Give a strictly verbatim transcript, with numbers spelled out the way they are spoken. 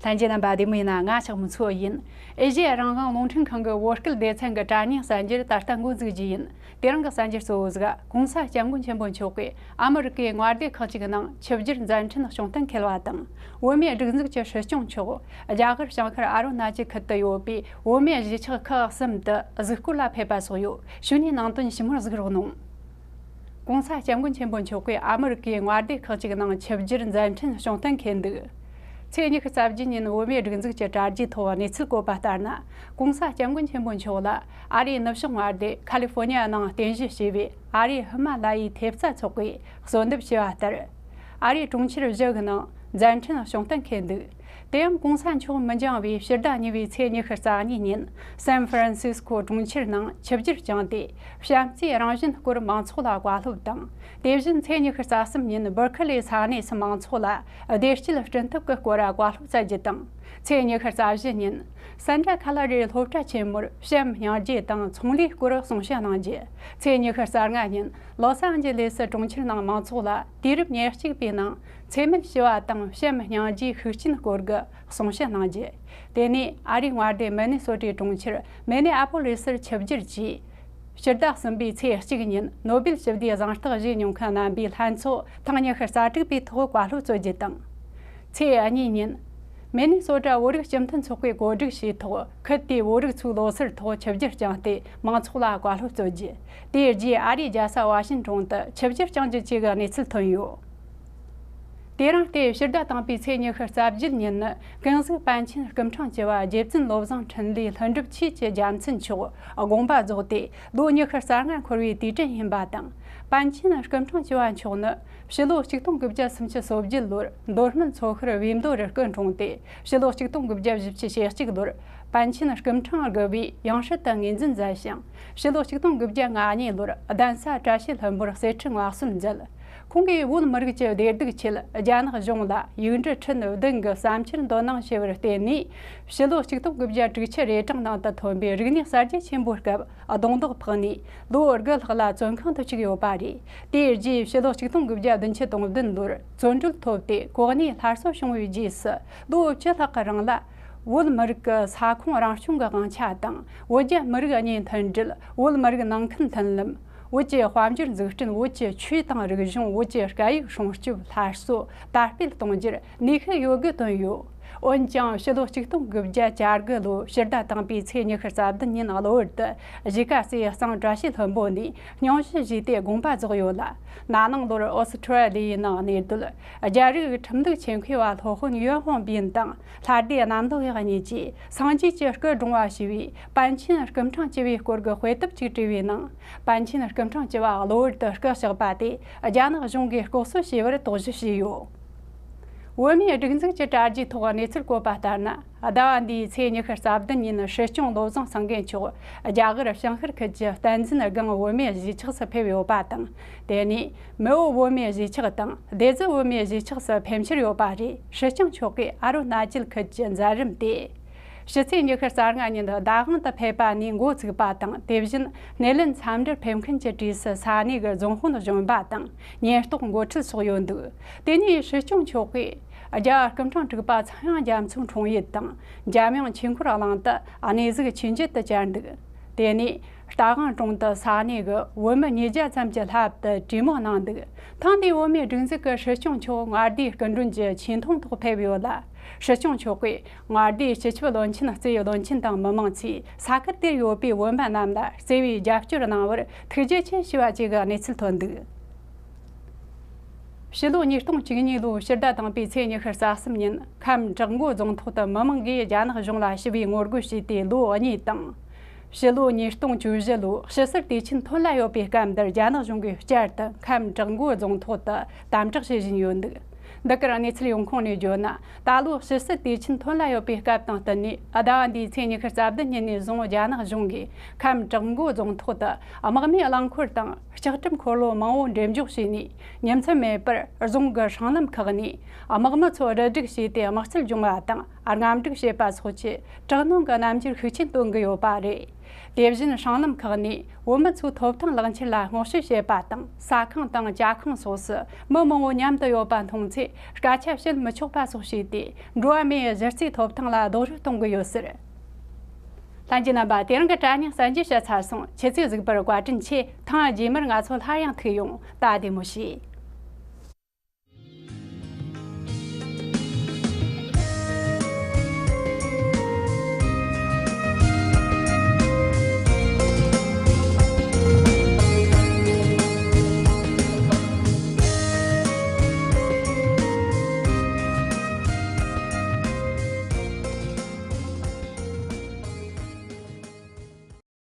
ལྷན་རྒྱས་རྣམ་པ་བདེ་མོ་ཡིན་ན། ང་ཕྱག་མི་ཚོ་ཡིན། ཨེ་ཤེ་ཡ་རང་དབང་རླུང་འཕྲིན་ཁང་གི་བོད་སྐད་སྡེ་ཚན་གྱི་དྲ་བརྙན་གསར་འགྱུར་ད་ལྟ་འགོ་འཛུགས་རྒྱུ་ཡིན། དེ་རིང་གི་གསར་འགྱུར་གཙོ་བོ་ཟིག་གོང་ས་སྐྱབས་མགོན་ཆེན་པོ་མཆོག་གིས་ཨ་མི་རི་ཀའི་མངའ་སྡེ་ཁག་ཅིག་ནང་ཆིབས་བསྒྱུར་མཛད་འཕྲིན་བྱུང་གཏན་འཁེལ་བ་དང་། བོད་མིའི་སྒྲིག་འཛུགས་ཀྱི་སྲིད་སྐྱོང་མཆོག་རྒྱ་གར་བྱང་ཤར་ཨ་རུ་ན་ཅལ་ཁུལ་དུ་ཡོད་པའི་བོད་མིའི་གཞིས་ཆགས་ཁག་གསུམ་དུ་གཟིགས་སྐོར་ལ་ཕེབས་པ་སོགས་ཡོད། གཞུག་ནས་ནང་དོན་ཞིབ་མོར་གཟིགས་རོགས་གནང་། གོང་ས་སྐྱབས་མགོན་ཆེན་པོ་མཆོག་གིས་ཨ་མི་རི་ཀའི་མངའ་སྡེ་ཁག་ཅིག་ནང་ཆིབས་བསྒྱུར་མཛད་འཕྲིན་བྱུང་གཏན་འཁེལ་འདུག་ཚེས་ཉི་ཤུ་རྩ་བརྒྱད་ཉིན་བོད་མིའི་སྒྲིག་འཛུགས་ཀྱི་དྲ་རྒྱའི་ཐོག་གནས་ཚུལ་བཀོད་པ་ལྟར་ན། གོང་ས་སྐྱབས་མགོན་ཆེན་པོ་མཆོག་ལ་ཨ་རིའི་ནུབ་ཕྱོགས་མངའ་སྡེ་ཁ་ལི་ཧྥོ་ནི་ཡ་ནང་རྟེན་གཞི་བྱས་པའི་ཨ་རིའི་ཧི་མ་ལ་ཡའི་ཐེབས་རྩ་ཚོགས་པས་གསོལ་འདེབས་ཞུས་པ་ལྟར། ཨ་རིའི་གྲོང་ཁྱེར་བཞི་གི་ནང་མཛད་འཕྲིན་བྱུང་གཏན་འཁེལ་འདུག་དེ་ཡང་གོང་ས་མཆོག་མི་འགྱངས་པའི་ཕྱི་ཟླ་གཉིས་པའི་ཚེས་ཉི་ཤུ་རྩ་གཉིས་ཉིན་སན་ཧྥ་རན་སིས་ཀོ་གྲོང་ཁྱེར་ནང་ཆིབས་བསྒྱུར་བསྐྱངས་ཏེ། བྱམས་བརྩེའི་རང་བཞིན་སྐོར་མང་ཚོགས་ལ་བཀའ་སློབ་དང་། དེ་བཞིན་ཚེས་ཉི་ཤུ་རྩ་གསུམ་ཉིན་སྦར་ཁ་ལེ་ས་གནས་སུ་མང་ཚོགས་ལ་བདེ་སྐྱིད་སྐྲུན་ཐབས་ཀྱི་སྐོར་བཀའ་སློབ་སྩལ་རྒྱུ་དང་། ཚེས་ཉི་ཤུ་རྩ་བཞི་ཉིན་སན་ཏ་ཁ་ལ་རི་སློབ་གྲྭ་ཆེན་མོར་བྱམས་སྙིང་རྗེ་དང་ཚོང་ལས་སྐོར་གསུང་བཤད་གནང་རྒྱུ། ཚེས་ཉི་ཤུ་རྩ་ལྔ་ཉིན་ལོ་སི་ཨན་ཇི་ལེ་སི་གྲོང་ཁྱེར་ནང་མང་ཚོགས་ལ་དུས་རབས་ཉེར་གཅིག་པའི་ནང་འཚེ་མེད་ཞི་བ་དང་བྱམས་སྙིང་རྗེའི་ཤུགས་རྐྱེན་སྐོར་གྱི་གསུང་བཤད་གནང་རྒྱུ། དེ་ནས་ཨ་རིའི་མངའ་སྡེ་མི་ནི་སོ་ཊའི་གྲོང་ཁྱེར་མི་ནི་ཨ་པོ་ལི་སར་ཆིབས་བསྒྱུར་གྱིས། ཕྱི་ཟླ་གསུམ་པའི་ཚེས་གཅིག་ཉིན་ནོ་སྦེལ་ཞི་བདེའི་གཟེངས་རྟགས་བཞེས་མྱོང་མཁན་རྣམ་པའི་ལྷན་ཚོགས་ཐེངས་ཉི་ཤུ་རྩ་དྲུག་པའི་ཐོག་བཀའ་སློབ་སྩོལ་རྒྱུ་དང་། ཚེས་གཉིས་ཉིན། མི་ནི་སོ་ཊ་བོད་རིགས་སྤྱི་མཐུན་ཚོགས་པས་གོ་སྒྲིག་བྱས་ཐོག་ཁུལ་དེའི་བོད་རིགས་ཚོའི་ལོ་སར་ཐོག་ཆིབས་བསྒྱུར་བསྐྱངས་ཏེ་མང་ཚོགས་ལ་བཀའ་སློབ་སྩོལ་རྒྱུ། དེའི་རྗེས་ཨ་རིའི་རྒྱལ་ས་ཝ་ཤིན་ཀྲོན་དུ་ཆིབས་བསྒྱུར་བསྐྱངས་རྒྱུ་བཅས་ཀྱི་གནས་ཚུལ་ཐོན་ཡོད། དེ་རིང་སྟེ་ཕྱི་ཟླ་དང་པོའི་ཚེས་ཉི་ཤུ་རྩ་བརྒྱད་ཉིན་ནི་ཀུན་གཟིགས་པཎ་ཆེན་སྐུ་ཕྲེང་བཅུ་བ་རྗེ་བཙུན་བློ་བཟང་འཕྲིན་ལས་ལྷུན་གྲུབ་ཆོས་ཀྱི་རྒྱལ་མཚན་མཆོག་དགོངས་པ་རྫོགས་ཏེ་ལོ་ཉི་ཤུ་རྩ་ལྔ་འཁོར་བའི་དུས་དྲན་ཡིན་པ་དང་། པཎ་ཆེན་སྐུ་ཕྲེང་བཅུ་བ་མཆོག་ནི་ཕྱི་ལོ་ཆིག་སྟོང་དགུ་བརྒྱ་སུམ་ཅུ་སོ་བརྒྱད་ལོར་མདོ་སྨད་མཚོ་ཤར་བིས་མདོ་རུ་སྐུ་འཁྲུངས་ཏེ། ཕྱི་ལོ་ཆིག་སྟོང་དགུ་བརྒྱ་བཞི་བཅུ་ཞེ་གཅིག་ལོར་པཎ་ཆེན་སྐུ་ཕྲེང་དགུ་པའི་ཡང་སྲིད་དུ་ངོས་འཛིན་མཛད་ཞིང་། ཕྱི་ལོ་ཆིག་སྟོང་དགུ་བརྒྱ་ང་གཉིས་ལོར་གདན་ས་བཀྲ་ཤིས་ལྷུན་པོར་གསེར་ཁྲི་མངའ་གསོལ་མཛད། ཁོང་གིས་བོད་མི་རིགས་ཀྱི་བདེ་སྡུག་ཆེད་རྒྱ་ནག་གཞུང་ལ་ཡིག་འབྲུ་ཁྲི་བདུན་གྱི་བསམ་འཆར་འདོན་གནང་ཞུས་པར་བརྟེན་ནས། ཕྱི་ལོ་ཆིག་སྟོང་དགུ་བརྒྱ་དྲུག་ཅུ་རེ་གྲངས་ནང་དུ་ཐོན་པའི་རིག་གནས་གསར་བརྗེ་ཆེན་པོའི་སྐབས་རྡུང་རྡེག་འཕགས་ནས་ལོ་དགུ་ལྷག་ལ་བཙོན་ཁང་དུ་བཅུག་ཡོད་པ་རེད། དེའི་རྗེས་ཕྱི་ལོ་ཆིག་སྟོང་དགུ་བརྒྱ་བདུན་ཅུ་དོན་བདུན་ལོར་བཙོན་གྲོལ་ཐོབ་སྟེ་གོ་གནས་སླར་གསོ་བྱུང་བའི་རྗེས་སུ་ལོ་བཅུ་ལྷག་གི་རིང་ལ། བོད་མི་རིགས་ཀྱི་ས་ཁོངས་རང་སྐྱོང་གི་དབང་ཆ་དང་། བོད་རྒྱ་མི་རིགས་གཉིས་མཐུན་སྒྲིལ། བོད་མི་རིགས་ནང་ཁུལ་མཐུན་ལམ། བོད་ཀྱི་དཔལ་འབྱོར་འཛུགས་སྐྲུན། བོད་ཀྱི་ཆོས་དང་རིག་གཞུང་། བོད་ཀྱི་སྐད་ཡིག་སྲུང་སྐྱོབ། སླར་གསོ་དར་སྤེལ་གཏོང་རྒྱུར་ནུས་ཤུགས་ཡོད་རྒུ་བཏོན་ཡོད། འོན་ཀྱང་ཕྱི་ལོ་ཆིག་སྟོང་དགུ་བརྒྱ་གྱ་དགུ་ལོའི་ཕྱི་ཟླ་དང་པོའི་ཚེས་ཉི་ཤུ་རྩ་བདུན་ཉིན་གློ་བུར་དུ་གཞིས་ཀ་རྩེའི་གཙང་བཀྲ་ཤིས་ལྷུན་པོ་ནས་སྙུང་གཞི་བཞེས་ཏེ་དགོངས་པ་རྫོགས་ཡོད་ལ། ན་ནིང་ལོར་ཨོ་སི་ཁྲུ་ལི་ཡའི་ནང་གནས་སྡོད་རྒྱ་རིགས་ཁྲིམས་ལུགས་ཆེད་མཁས་པ་སློབ་དཔོན་ཡོན་ཧོང་པིན་དང་། ལྷ་སྡེ་གནམ་ལོ་ཡག་གཉིས་ཀྱིས་སངས་རྒྱས་ཀྱི་སྐུ་བཀྲོངས་པ་ཞེས་པའི་པཎ་ཆེན་སྐུ་ཕྲེང་བཅུ་བའི་སྐོར་གྱི་དཔེ་དེབ་ཅིག་བྲིས་པའི་ནང་། པཎ་ཆེན་སྐུ་ཕྲེང་བཅུ་བ་གློ་བུར་དུ་སྐུ་གཤེགས་པ་དེ་རྒྱ་ནག་གཞུང་གིས་ལྐོག་གསོད་བྱས་པར་དོགས་གཞི་བྱས་ཡོད། བོད་མིའི་སྒྲིག་འཛུགས་ཀྱི་དྲ་རྒྱའི་ཐོག་གནས་ཚུལ་བཀོད་པ་ལྟར་ན། ཟླ་བ་འདིའི་ཚེས་ཉི་ཤུ་རྩ་བདུན་ཉིན་སྲིད་སྐྱོང་བློ་བཟང་སེང་གེ་མཆོག་རྒྱ་གར་བྱང་ཤར་ཁུལ་གྱི་བསྟན་འཛིན་སྒང་བོད་མིའི་གཞིས་ཆགས་སུ་ཕེབས་ཡོད་པ་དང་། དེ་ནས་མེའོ་བོད་མིའི་གཞིས་ཆགས་དང་སྡེ་ཟུར་བོད་མིའི་གཞིས་ཆགས་སུ་ཕེབས་འཆར་ཡོད་པ་རེད། སྲིད་སྐྱོང་མཆོག་གིས་ཨ་རུ་ན་ཅལ་ཁུལ་གྱི་མཛད་རིམ་དེ། ཕྱི་ཚེས་ཉི་ཤུ་རྩ་ལྔ་ཉིན་བདག་དབང་དུ་ཕེབས་པ་ནས་འགོ་ཚུགས་པ་དང་། དེ་བཞིན་སྣེ་ལེན་འཚམས་འདྲིར་ཕེབས་མཁན་གྱི་གྲས་སུ་ས་གནས་ཀྱི་རྫོང་དཔོན་གཞོན་པ་དང་། ཉེན་རྟོག་འགོ་ཁྲིད་སོགས་ཡོད་འདུག་དེ་ནས་སྲིད་སྐྱོང་མཆོག་གིས་རྒྱ་སྐུ་ཕྲེང་དྲུག་པ་ཚངས་དབྱངས་རྒྱ་མཚོའི་འཁྲུངས་ཡུལ་དང་། འཇམ་དབྱངས་ཆོས་འཁོར་གླིང་དུ་གནས་གཟིགས་ཆོས་མཇལ་དུ་བཅར་འདུག་དེ་ནས་རྟ་དབང་གྲོང་དུ་ས་གནས་ཀྱི་བོད་མི་ཉིས་བརྒྱ་ཙམ་གྱི་ལྷ་བབ་ཏུ་གྲོས་མོལ་གནང་འདུག་ཐེངས་འདིའི་བོད་མིའི་སྒྲིག་འཛུགས་ཀྱི་སྲིད་སྐྱོང་མཆོག་མངའ་སྡེའི་སྐུ་མགྲོན་གྱི་ཆེ་མཐོང་ཐོག་ཕེབས་ཡོད་ལ། སྲིད་སྐྱོང་མཆོག་གིས་མངའ་སྡེའི་སྤྱི་ཁྱབ་བློན་ཆེན། རྩེའི་བློན་ཆེན་དང་མི་མང་ཚོས་ས་ཁུལ་དེར་ཡོད་པའི་བོད་པ་རྣམས་ལ་བརྩེ་བའི་རྒྱབ་སྐྱོར་གནང་བར་ཐུགས་རྗེ་ཆེ་ཞུས་པ་བཅས་ཀྱི་གནས་ཚུལ་ཐོན་འདུག་ཕྱི་ལོ་ཉིས་སྟོང་བཅུ་གཉིས་ལོའི་ཕྱི་ཟླ་དང་པོའི་ཚེས་ཉི་ཤུ་རྩ་གསུམ་ཉིན་ཁམས་བྲག་མགོ་རྫོང་ཐོག་ཏུ་མི་མང་གིས་རྒྱ་ནག་གཞུང་ལ་ཞི་བའི་ངོ་རྒོལ་བྱས་ཏེ་ལོ་གཉིས་དང་། ཕྱི་ལོ་ཉིས་སྟོང་བཅུ་བཞི་ལོའི་ཕྱི་ཟླ་དུས་ཆེན་ཐོན་ལ་ཡོད་པའི་སྐབས་འདིར་རྒྱ་ནག་གཞུང་གིས་བསྐྱར་དུ་ཁམས་བྲག་མགོ་རྫོང་ཐོག་ཏུ་དམ་དྲག་བྱེད་བཞིན་ཡོད་འདུག་འདི་གར་གནས་ཚུལ་ཡོང་ཁུངས་ནས་བརྗོད་ན། ད་ལོ་ཕྱི་ཟླ་དུས་ཆེན་ཐོན་ལ་ཡོད་པའི་སྐབས་དང་བསྟུན་ནས། ཟླ་བ་འདིའི་ཚེས་ཉི་ཤུ་རྩ་བདུན་ཉིན་ནས་བཟུང་རྒྱ་ནག་གཞུང་གིས་ཁམས་བྲག་མགོ་རྫོང་ཐོག་ཏུ་དམག་མིའི་རླངས་འཁོར་དང་ལྕགས་ཁྲིམས་འཁོར་ལོ་མང་བོ་འགྲེམས་འཇོག་བྱས་ནས། ཉིན་མཚན་མེད་པར་རྫོང་གི་སྲང་ལམ་ཁག་ནས་དམག་མི་ཚོ་རུ་སྒྲིག་བྱས་ཏེ་དམག་རྩལ་སྦྱོང་བ་དང་། དམག་འཁྲུག་བྱེད་པ་སོགས་ཀྱི་དྲག་གནོན་གྱི་རྣམ་འགྱུར་ཤུགས་ཆེན་སྟོན་གྱི་ཡོད་པ་རེད། དེ་བཞིན་སྲང་ལམ་ཁག་ནས་བོད་མི་ཚོའི་ཐོབ་ཐང་ལག་འཁྱེར་ལ་སྔོག་བཤེར་བྱེད་པ་དང་། ཟ་ཁང་དང་ཇ་ཁང་སོགས་སུ་མི་མང་བོ་མཉམ་དུ་ཡོད་པ་མཐོང་ཚེ་སྐད་ཆ་བཤད་མི་ཆོག་པ་སོགས་བྱས་ཏེ། འགྲོ་བ་མིའི་གཞི་རྩའི་ཐོབ་ཐང་ལ་རྡོག་རོལ་གཏོང་གི་ཡོད་ཟེར། ལྷན་རྒྱས་རྣམ་པ། དེ་རིང་གི་དྲ་བརྙན་གསར་འགྱུར་བཤད་ཚར་སོང་། ཁྱེད་ཚོས་གཟིགས་པར་བཀའ་དྲིན་ཆེ། ཐེངས་རྗེས་མར་ང་ཚོ་སླར་ཡང་ཐུག་ཡོང་། ད་བདེ་མོ་བྱོས།